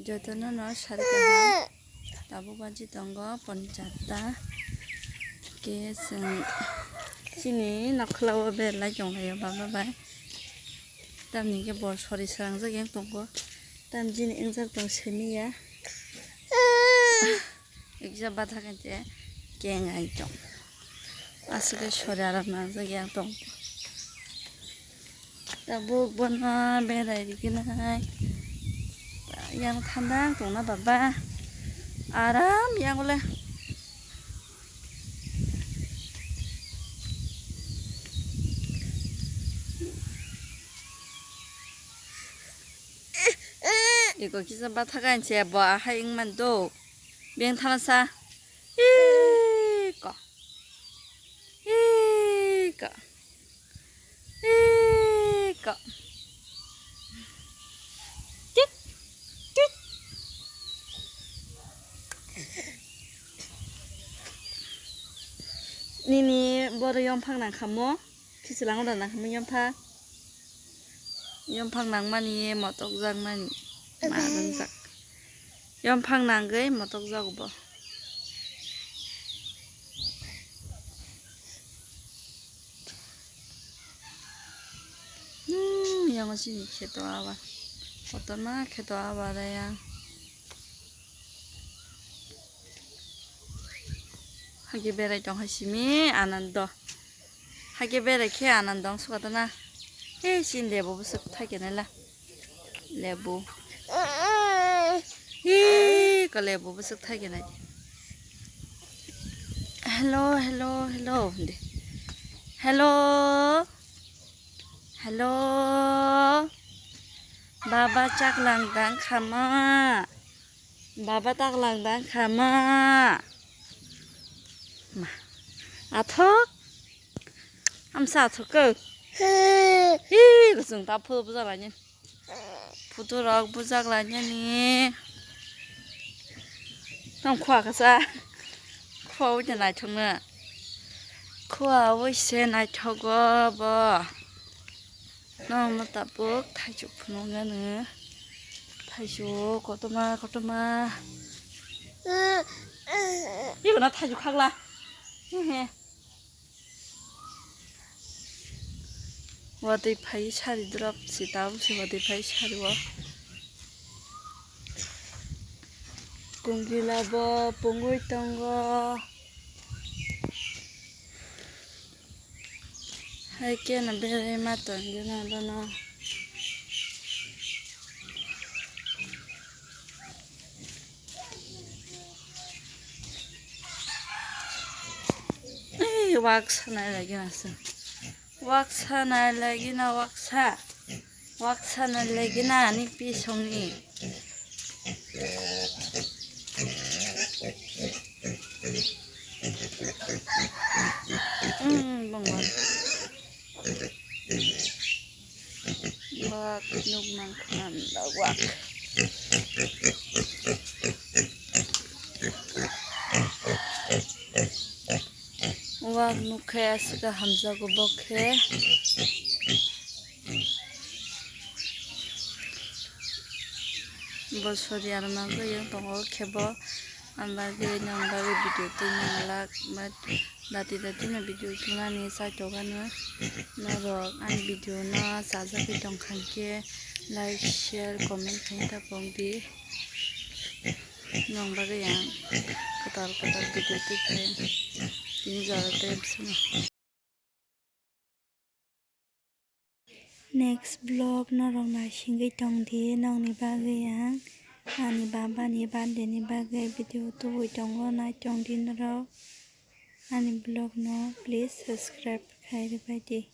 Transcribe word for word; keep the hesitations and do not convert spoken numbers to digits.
Jotono no sari kaham. Tabuk baji tongo poni chatta. Ke chwng chini nokhla o berlai tonglaio baba bai. Tamni ke bo sori srangjak yang tongo. Tam jini engjak tong simi ya. Ekja batha kaise kengai tong. Aswk khe sori aro nangjak yang tong. Tabuk bono berai riginai. Yang thanda tongna baba. Aram yang le. Iko kisa batha kaise bo ahai wngmani do. Beng thana sa. Iko. Iko. Iko. Tik. Tik. Nini boro yongphang nang khamo. Khichilang da nang khamo yongphang. Yongphang nangmani motokjakmani ma rwngjak. Yongphang nangwi motokjago bo. Hmm, yango chini kheto aba. Kotorma kheto aba da yang. Hake berai tong hai simi anando. Hake berai khe anando ang suka tana. He sin lebu bwswk thai kenai la. Lebu. He ko lebu bwswk thai kenai. Hello, hello, hello. De. Hello. Hello. Baba chaklang dang khama. Baba taklang dang khama. Ma. Athok. Amsa athok ko. Hi, kusung ta phu buja lani. Phutu rok bujak lani ni. Tam khwa kasa. Khwa uja naithok na. Khwa uise naithok go bo. Nokno tabuk thaichuk phunuknani. Thaichuk kotorma kotorma. Ibo na thaichuk khakla. Hehe. Watwi phai sari drop si tabuk si watwi phai sari o. Kungkila bo pungwi tongo. Hai khe no berai ma tongwi no bono. Ei, wak sanai lagi na se. Wak sanai lagi na wak sa. Wak sanai lagi na ani pisongni. Hmm, bongol. Wak nuk nang khan da wak. Wak nuk khe aswk hamjago bokhe. Bo sori aro ma bagwi wng tongo khe bo, ang bagwi nang bagwi video twi nang lak, but dati dati no video twnani chaitok ano. Norok ani video no chajagwi tongkha khe like, share, comment khaina ta pokdi. Nang bagwi ang kwtal kwtal video twi khe tini jora tei bwswkno. Next vlog norok naisingwi tongdi, nokni bagwi ang ani baba ni birthday ni bagwi video tubui tongo, nai tongdi norok. Ani vlog no please subscribe khai rwbaidi.